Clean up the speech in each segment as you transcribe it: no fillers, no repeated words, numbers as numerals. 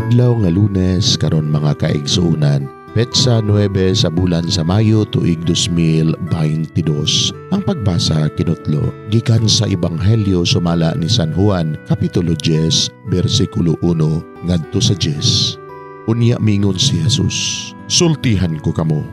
Adlaw nga Lunes karon, mga kaigsuonan, petsa 9 sa bulan sa Mayo, tuig 2022. Ang pagbasa kinutlo gikan sa Ebanghelyo sumala ni San Juan, kapitulo 10, bersikulo 1 ngadto sa 10. Unya mingon si Jesus, "Sultihan ko kamo,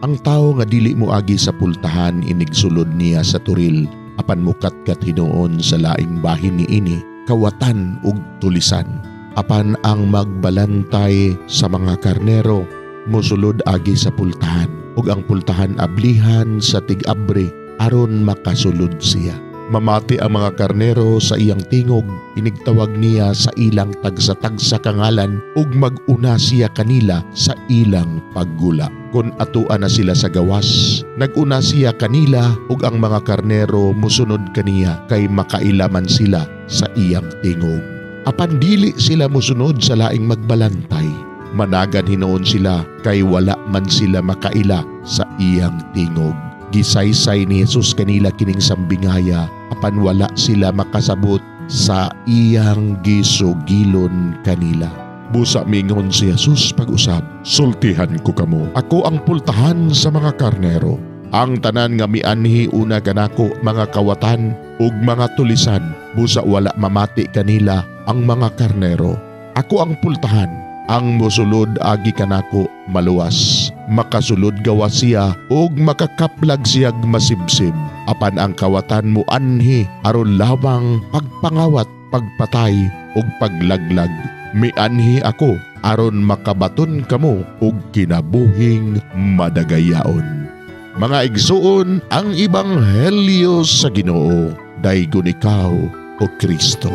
ang tawo nga dili moagi sa pultahan inigsulod niya sa toril apan mukatkat hinuon sa laing bahin niini, kawatan ug tulisan. Apan ang magbalantay sa mga karnero mosulod agi sa pultahan, ug ang pultahan ablihan sa tig-abri aron makasulod siya. Mamati ang mga karnero sa iyang tingog, inigtawag niya sa ilang tagsa-tagsa ka ngalan ug mag-una siya kanila sa ilang paggula. Kon atua na sila sa gawas, nag-una siya kanila ug ang mga karnero mosunod kaniya kay makaila man sila sa iyang tingog. Apan dili sila mosunod sa laing magbalantay. Managan hinuon sila kay wala man sila makaila sa iyang tingog." Gisaysay ni Jesus kanila kining sambingaya, apan wala sila makasabot sa iyang gisugilon kanila. Busa mingon si Jesus pag-usab, "Sultihan ko kamo, ako ang pultahan sa mga karnero. Ang tanan nga mianhi una kanako mga kawatan ug mga tulisan, busa wala mamati kanila ang mga karnero. Ako ang pultahan. Ang mosulod agi kanako maluwas. Makasulod gawas siya ug makakaplag siyag masibsib. Apan ang kawatan mo anhi aron lamang pagpangawat, pagpatay ug paglaglag. Mianhi ako aron makabaton kamo og kinabuhing madagayaon." Mga igsuon, ang Ebanghelyo sa Ginoo. Daygon ikaw, o Kristo.